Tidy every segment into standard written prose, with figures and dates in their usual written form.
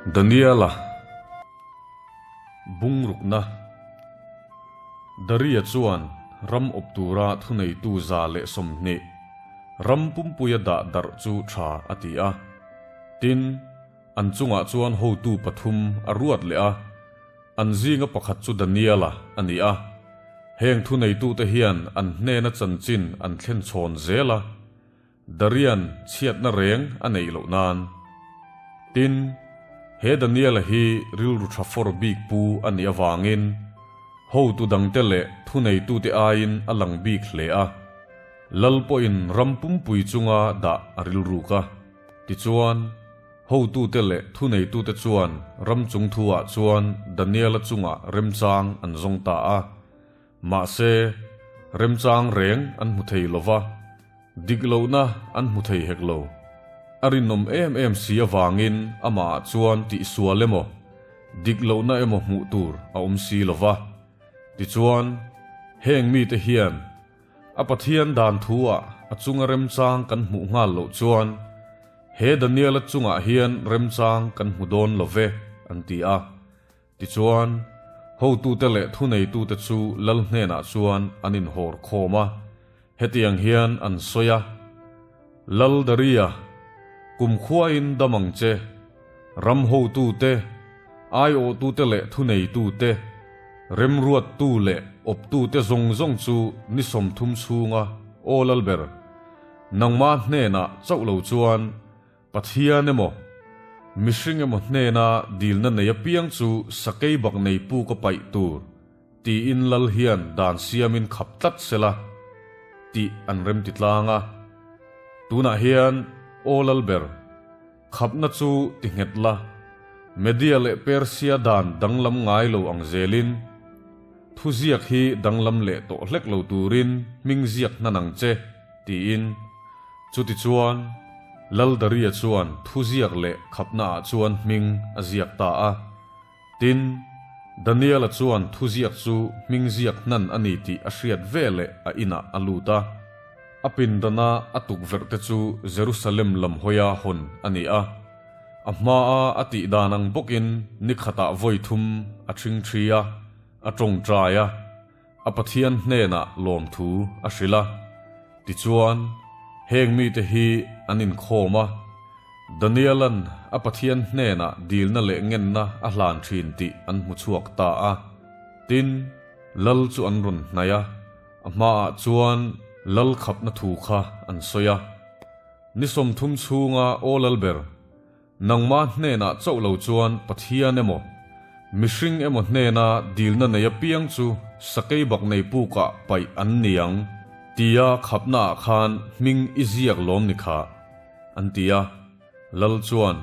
Daniela Bungrukna Daria chuan ram awp tura thuneitu 120 ram pumpuia dah darh chu tha a ti a. Tin, an chungah chuan hotu pathum a ruat leh a. An zinga pakhat chu Daniela a ni a. Heng thuneitute hian an hnena chanchin an thlen chhawn zel a. Darian chhiatna reng a neih loh nan. Tin, he Daniela hi rilru tha fawr bik pu a nih avangin hotu dangte leh thuneitute aiin a lang bik hle a. Lal pawhin ram pumpui chunga dah a rilruk a. Tichuan, hotute leh thuneitute chuan ram chung thuah chuan Daniela chungah remchang an zawng ta a. Mahse, remchang reng an hmu thei lo va, dik lohna an hmu thei hek lo. A rinawm em em si avangin amahah chuan tihsual emaw, dik lohna emaw hmuh tur a awm si lo va. Tichuan, heng mite hian a Pathian dan thu-ah a chunga remchang kan hmuh nghal loh chuan he Daniela chungah hian remchang kan hmu dawn lo ve, an ti a. Tichuan, hotute leh thuneitute chu lal hnenah chuan an inhawr khawm a, hetiang hian an sawi a, Lal Daria, kumkhuain dam ang che, ram hotute, aiawhtute leh thuneitute, remruattu leh awptute zawng zawng chu ni 30 chhunga aw lalber, nangmah hnenah chauh lo chuan Pathian emaw, mihring emaw hnena dilna nei apiang chu sakei bak nei pu ka paih tur, tiin lal hian dan siamin khap tlat sela, tih an remti tlang a. Tunah hian aw lal ber, khapna chu ti nghet la, Media leh Persia dan danglam ngai lo ang zelin, thuziak hi danglam leh tawh hlek lo turin hming ziak hnan ang che, tiin. Chutichuan, Laldaria chuan thuziak leh khapnaah chuan hming a ziak ta a. Tin, Daniela chuan thuziak chu hming ziak hnan a ni tih a hriat veleh a inah a lut a. A pindana a tukverhte chu Jerusalem lam hawia hawn a ni a. A hmaa a tih dan ang bawkin ni khatah vawi thum a ṭhingṭhi a, a ṭawngṭai a. A Pathian hnenah lawmthu a hrilh a, tichuan, heng mite hi an inkhawm a, Daniela'n a Pathian hnenah dilna leh ngenna a hlan thin tih an hmu chhuak ta a. Tin, lal chu an rawn hnaih a, a hmaah chuan lal khapna thu kha an sawi a. Ni 30 chhunga aw lal ber, Nangmah hnenah chauh lo chuan Pathian emaw, mihring emaw hnena dilna nei apiang chu sakei bak nei pukah paih an ni ang, tia khapnaah khan hming i ziak lawm ni kha, an ti a. Lal chuan,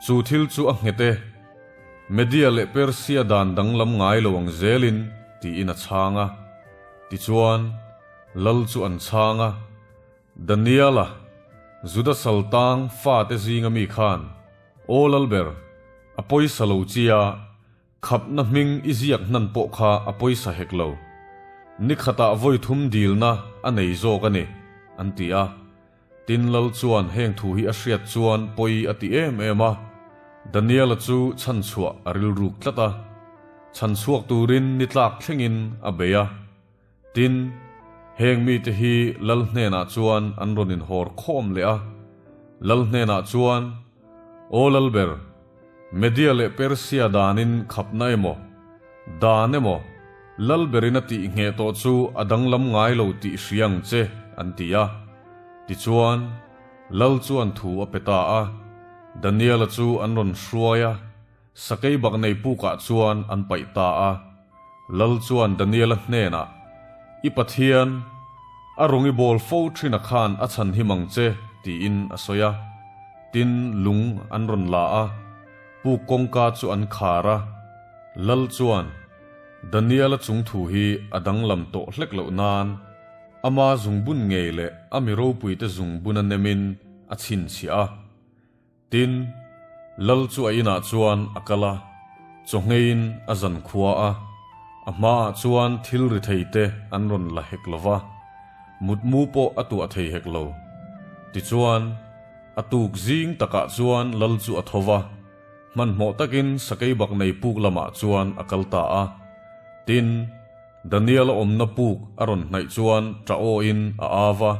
Chu thil chu a nghet e, Media leh Persia dan danglam ngai lo ang zelin, tiin a chhang a. Tichuan, Lal chu an chhang a. Daniela, Juda saltang fate zinga mi khan, Aw Lalber, a pawisa lo chia, khapna hming i ziak hnan pawh kha a pawisa hek lo. Ni khatah vawi thum dilna a nei zawk a ni, an ti a. Tin Lal chuan heng thu hi a hriat chuan pawi a ti em em a. Daniela chu chhanchhuah a rilruk tlat a. Chhanchhuak turin ni tlak thlengin a bei a. Tin, heng mite hi lal hnenah chuan an rawn inhawr khawm leh a. Lal hnenah chuan, Aw Lalber, Media leh Persia danin khapna emaw, dan emaw, Lalberin a tih ngheh tawh chu a danglam ngai lo tih hria ang che, an ti a. Tichuan, lal chuan thu a pe ta a. Daniela chu an rawn hruai a. Sakei bak nei pukah chuan an paih ta a. Lal chuan Daniela hnenah, I Pathian, a rawng i bawl fo thin a khan a chhan him ang che, tiin a sawi a. Tin, lung an rawn la a, puk kawngka chu an khar a. Lal chuan, Daniela chung thu hi a danglam tawh hlek loh nan, ama zungbun ngei leh a mi ropuite zungbun a nemin a chhinchhiah a. Tin, Lal chu a inah chuan a kal a, chawhngeiin a zan khua a, a hmaah chuan thil ri thei te an rawn la hek lo va, mutmu pawh a tuah thei hek lo. Tichuan, a tuk zing takah chuan Lal chu a tho va. Hmanhmawh takin sakeibaknei puk lamah chuan a kal ta a. Tin, Daniel-a awmna puk a rawn hnaih chuan ṭah awin a au a.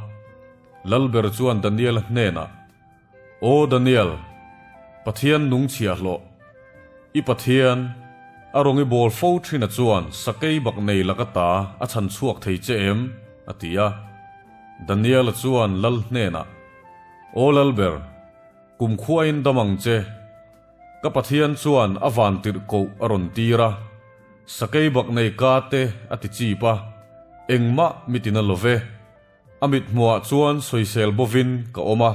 Lalber chuan Daniel-a hnenah, Aw Daniel, Pathian nung chhiahhlawh, i Pathian, a rawngi bawl fo ṭhina chuan sakeibaknei laka ta a chhan chhuak thei che em? a ti a. Daniel-a chuan Lal hnenah, Aw Lalber, Kumkhuain dam ang che. Ka Pathian chuan a vantirh koh a rawn tir a, sakeibak nei ka te a ti chip a, engmah mi tina lo ve. A mithmuhah chuan sawisel bovin ka awm a,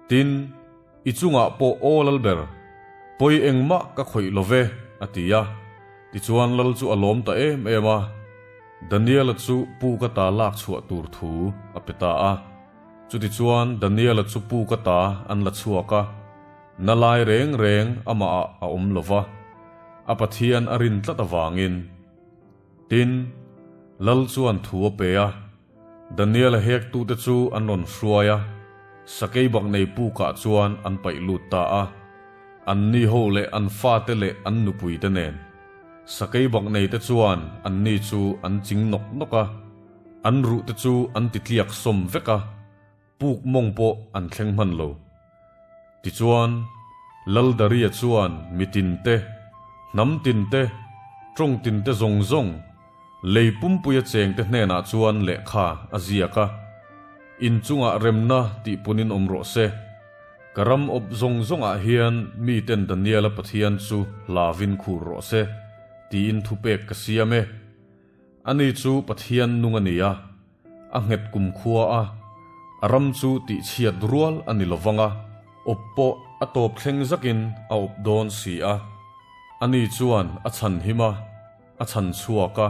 tin, i chungah pawh aw lalber, pawi engmah ka khawih lo ve, a ti a. Tichuan lal chu a lawm ta em em a, Daniela chu pu ka ta lak chhuah tur thu a pe ta a. Chutichuan Daniela chu puk ata an la chhuak a, na lai reng reng amahah a awm lo va, a Pathian a rin tlat avangin. Tin, Lal chuan thu a pe a, Daniela hektute chu an rawn hruai a, sakeibaknei pukah chuan an paih lut ta a, anni ho leh an fate leh an nupuite nen. Sakeibakneite chuan anni chu an ching nawk nawk a. An ruh te chu an ti tliak sawm vek a, puk mawng pawh an thleng hman lo. Tichuan, Laldaria chuan mi tin te, hnam tin te, tawng tin te zawng zawng, lei pumpuia cheng te hnenah chuan lehkha a ziak a, In chungah remna tih punin awm rawh se. Ka ram awp zawng zawngah hian miten Daniela Pathian chu hlavin khur rawh se, tiin thupek ka siam e. Ani chu Pathian nung a ni a, a nghet kumkhua a, a ram chu tihchhiat rual a ni lovang a, awp pawh a tawp thleng zakin a awp dawn si a. Ani chuan a chhan him a, a chhan chhuak a,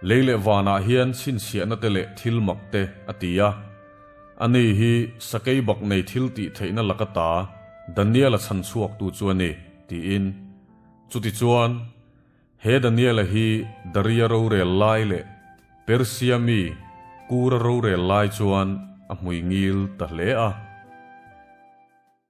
lei leh vanah hian chhinchhiahna te leh thil mak te a ti a. Ani hi sakei bak nei thil tih theihna laka ta Daniel-a chhan chhuaktu chu a ni, tiin. Chutichuan. He Daniela hi Daria rorel lai leh Persia mi Kura rorel lai chuan a hmui ngil ta hle a.